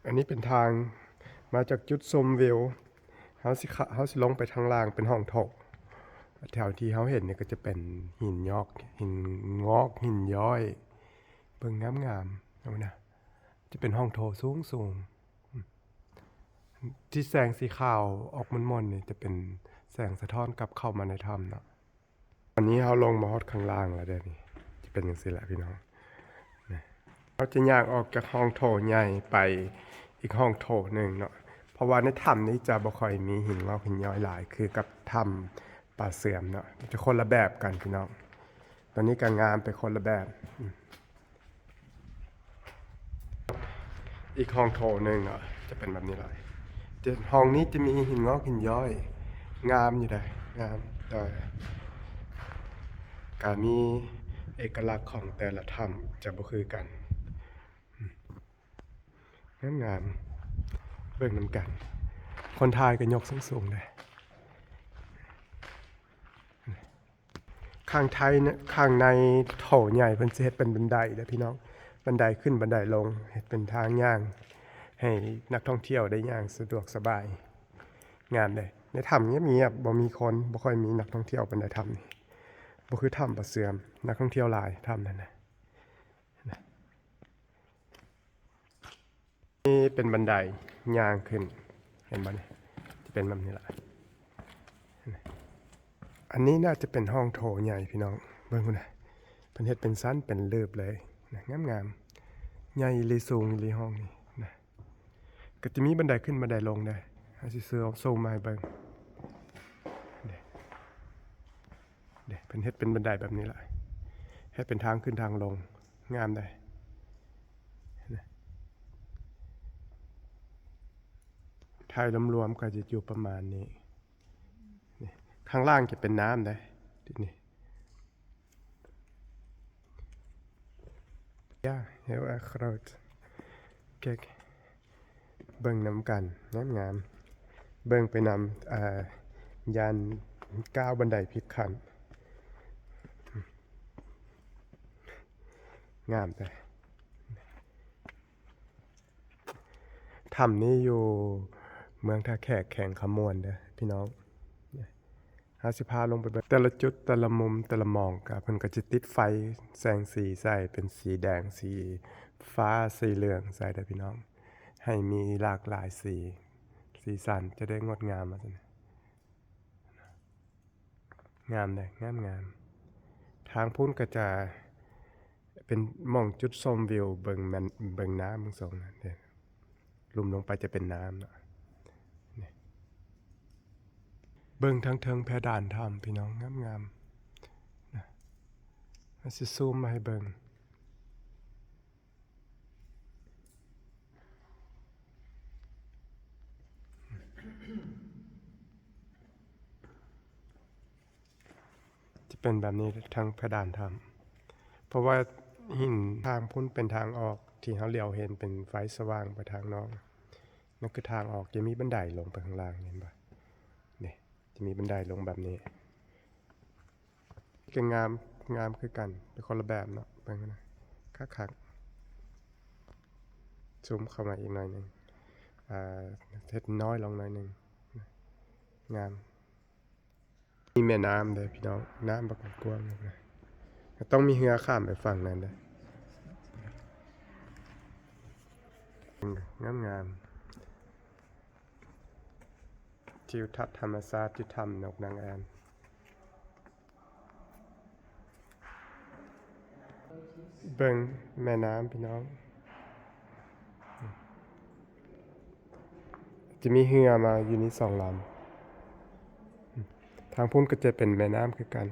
ອັນນີ້ເປັນທາງມາຈາກຈຸດຊົມວິວ ເຮົາຊິຂະ ເຮົາຊິລົງໄປທາງລ່າງເປັນຫ້ອງໂຖ. ແຖວທີ່ເຮົາເຫັນນີ້ກໍຈະເປັນຫີນຍອກ ຫີນງອກ ຫີນຍ້ອຍ ເບິ່ງງາມໆ ເອົານະ ຈະເປັນຫ້ອງໂຖສູງໆ ທີ່ແສງສີຂາວອອກມົນໆນີ້ຈະເປັນແສງສະທ້ອນກັບເຂົ້າມາໃນຖ້ຳເນາະ. ຕອນນີ້ເຮົາລົງມາຮອດຂ້າງລ່າງແລ້ວເດ້ນີ້ ຈະເປັນຈັ່ງຊີ້ແຫຼະພີ່ນ້ອງ. ເຮົາຈະຍ່າງອອກຈາກຫ້ອງໂຖໃຫຍ່ໄປອີກຫ້ອງໂຖໜຶ່ງເນາະ ເພາະວ່າໃນຖ້ຳນີ້ຈະບໍ່ຄ່ອຍມີຫີນງອກຫີນຍ້ອຍຫຼາຍ ຄືກັບຖ້ຳປ່າເສື່ອມເນາະ ຈະຄົນລະແບບກັນພີ່ນ້ອງ. ຕອນນີ້ກໍງາມໄປຄົນລະແບບ. ອີກຫ້ອງໂຖໜຶ່ງເນາະ ຈະເປັນແບບນີ້ເລີຍ. ຈະ ຫ້ອງນີ້ຈະມີຫີນງອກຫີນຍ້ອຍ ງາມຢູ່ເດ້ ງາມ ໂດຍ ກະມີເອກະລັກຂອງແຕ່ລະຖ້ຳຈະບໍ່ຄືກັນ. ງາມໆ ເບິ່ງນຳກັນ. ຄົນຖ່າຍກໍຍົກສູງໆເດ້. ຂ້າງໄທ ຂ້າງໃນໂຖໃຫຍ່ເພິ່ນຊິເຮັດເປັນບັນໄດເດີ້ພີ່ນ້ອງ ບັນໄດຂຶ້ນບັນໄດລົງ ເຮັດເປັນທາງຍ່າງໃຫ້ນັກທ່ອງທ່ຽວໄດ້ຍ່າງສະດວກສະບາຍ. ງາມເດ້ ໃນຖ້ຳງຽບໆ ບໍ່ມີຄົນ ບໍ່ຄ່ອຍມີນັກທ່ອງທ່ຽວປານໃດຖ້ຳນີ້ ບໍ່ຄືຖ້ຳປ່າເສື່ອມ ນັກທ່ອງທ່ຽວຫຼາຍຖ້ຳນັ້ນນະ. ນີ້ເປັນບັນໄດຍ່າງຂຶ້ນ ເຫັນບໍ່ນີ້ ຈະເປັນແບບນີ້ລະ. ອັນນີ້ໜ້າຈະເປັນຫ້ອງໂຖໃຫຍ່ພີ່ນ້ອງ ເບິ່ງພຸ້ນນະ ເພິ່ນເຮັດເປັນຊັ້ນເປັນເລີບເລີຍນະ ງາມໆ ໃຫຍ່ອີ່ຫຼີ ສູງອີ່ຫຼີຫ້ອງນີ້ນະ. ກໍຈະມີບັນໄດຂຶ້ນບັນໄດລົງເດ້ ເຮົາຊິຊູມມາໃຫ້ເບິ່ງ. ເດ້ ເດ້ ເພິ່ນເຮັດເປັນບັນໄດແບບນີ້ລະ ເຮັດເປັນທາງຂຶ້ນທາງລົງ ງາມເດ້. ຖ່າຍລວມໆ ກໍຈະຢູ່ປະມານນີ້. ນີ້ ຂ້າງລ່າງຈະເປັນນ້ຳເດ້ ນີ້. Ja, heel erg groot. Kyk, ເບິ່ງນຳກັນ ງາມໆ ເບິ່ງໄປນຳ ອ່າ ຢ້ານກ້າວບັນໄດຜິດຂັ້ນ. ງາມແທ້. ຖ້ຳນີ້ຢູ່ເມືອງທ່າແຂກ ແຂວງຄຳມ່ວນເດີ້ພີ່ນ້ອງ. ເຮົາຊິພາລົງໄປເບິ່ງແຕ່ລະຈຸດ ແຕ່ລະມຸມ ແຕ່ລະໝ່ອງ ກະເພິ່ນກໍຈະຕິດໄຟແສງສີໃສ່ ເປັນສີແດງ ສີຟ້າ ສີເຫຼືອງໃສ່ເດີ້ພີ່ນ້ອງ ໃຫ້ມີຫຼາກຫຼາຍສີ ສີສັນຈະໄດ້ງົດງາມວ່າຊັ້ນ. ງາມເດ້ ງາມໆ. ທາງພຸ້ນກໍຈະເປັນໝ່ອງຈຸດຊົມວິວ ເບິ່ງແມ່ນ ເບິ່ງນ້ຳເບິ່ງສອງນັ້ນເດ້ ລຸ່ມລົງໄປຈະເປັນນ້ຳເນາະ. ນີ້ ເບິ່ງທາງເທິງເພດານຖ້ຳພີ່ນ້ອງ ງາມໆ ນະ ເຮົາຊິຊູມມາໃຫ້ເບິ່ງ. ຈະເປັນແບບນີ້ທາງເພດານຖ້ຳ ເພາະວ່າຫີນທາງພຸ້ນເປັນທາງອອກ ທີ່ເຮົາຫຼຽວເຫັນເປັນໄຟສະຫວ່າງໄປທາງນອກ ນັ້ນຄືທາງອອກ. ຈະມີບັນໄດລົງໄປຂ້າງລ່າງ ເຫັນບໍ່? ນີ້ ຈະມີບັນໄດລົງແບບນີ້. ກໍງາມ ງາມຄືກັນ ແຕ່ຄົນລະແບບເນາະ. ເບິ່ງນະ ຄັກໆ ຊູມເຂົ້າມາອີກໜ້ອຍໜຶ່ງ ອ່າ ເຮັດນ້ອຍລົງໜ້ອຍໜຶ່ງ ງາມ. ມີແມ່ນ້ຳເດ້ພີ່ນ້ອງ ນ້ຳບັກກວ້າງໆ ນະ ຕ້ອງມີເຮືອຂ້າມໄປຝັ່ງນັ້ນເດ້. ງາມໆ. ທິວທັດທຳມະຊາດຢູ່ຖ້ຳນົກນາງແອ່ນ ເບິ່ງແມ່ນ້ຳພີ່ນ້ອງ ຈະມີເຮືອມາຢູ່ນີ້ສອງລຳ ທາງພຸ້ນກໍຈະເປັນແມ່ນ້ຳຄືກັນ.